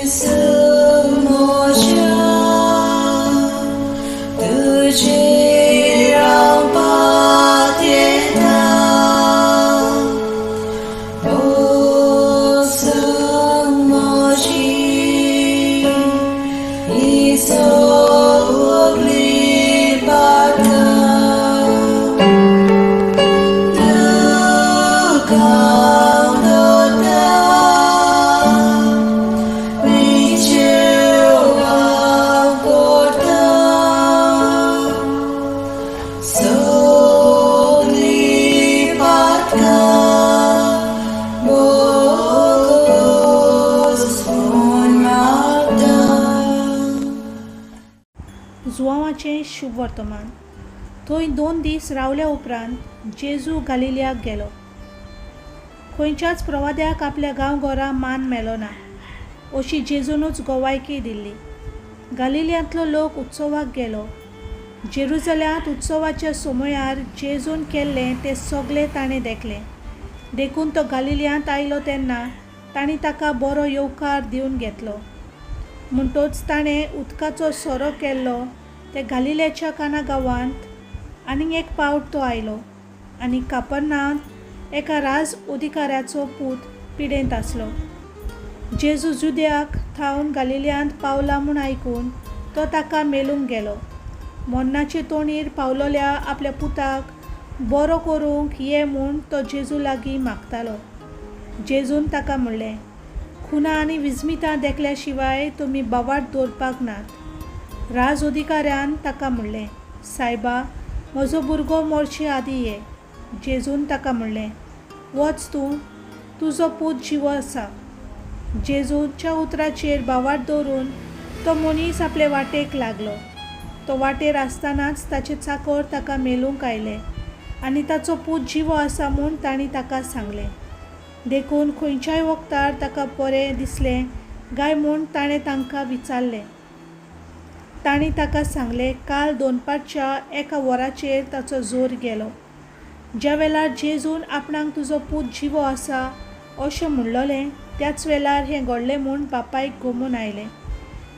जेजू म्हज्या, तुजेर हांव पातयेतां. भोगसून म्हजी ही सगळीं पातकां. तुका हांव दवरतां, विचेव हांव करतां. सगळीं पातकां भोगसून मागतां. जुवांवाचें शुभवर्तमान. थंय 2 दीस रावल्या उपरांत जेजू गालिलियाक गेलो. खंयच्याच प्रवाद्याक आपल्या गांवघरा मान मेलो ना अशी जेजूनच गवायकी दिल्ली. गालिलियांतलो लोक उत्सवाक गेलो. जेरुजल्यांत उत्सवाच्या समयार जेजून केल्लें तें सगळें ताणें देखलें. देखून तो गालिलियांत आयलो तेन्ना तांणी ताका बरो येवकार दिवन घेतलो. म्हणटच ताणें उदकाचो सोरो केल्लो ते गालिल्याच्या काना गांवांत आनीक एक पावट तो आयलो आनी कापरनांत एका राज अधिकाऱ्याचो पूत पिडेंत आसलो. जेजू जुद्याक थावन गालिलियांत पावला म्हूण आयकून तो ताका मेलूंक गेलो. मरणाचे तोणीर पावलोल्या आपल्या पुताक बरो करूंक ये म्हूण तो जेजू लागीं मागतालो. जेजून ताका म्हणलें, खुना आनी विस्मितां देखल्या शिवाय तुमी बावाट दवरपाक नात. राज अधिकाऱ्यान ताका म्हणलें, सायबा, म्हजो भुरगो मरचे आदीं ये. जेजून ताका म्हणलें, वच तूं, तुजो पूत जिवो आसा. जेजूच्या उतराचेर बावाट दवरून तो मनीस आपले वाटेक लागलो. तो वाटेर आसतनाच ताचे चाकर ताका मेलूंक आयले आनी ताचो पूत जिवो आसा म्हूण तांणी ताका सांगलें. देखून खंयच्याय वखदार ताका बरें दिसलें काय म्हूण ताणें तांकां विचारलें. तांणी ताका सांगलें, काल दनपारच्या 1 वराचेर ताचो जोर गेलो. ज्या वेळार जेजून आपणाक तुजो पूत जिवो आसा अशें म्हणलोलें त्याच वेळार हें घडलें म्हूण बापायक गोमून आयलें.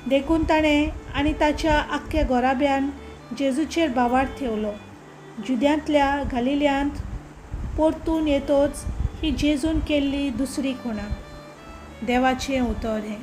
देखून ताणें आनी ताच्या आख्ख्या घराब्यान जेजूचेर बावार ठेवलो. जुद्यांतल्या गालिल्यांत परतून येतोच ही जेजून केल्ली दुसरी खुणा. देवाचें उतर हें.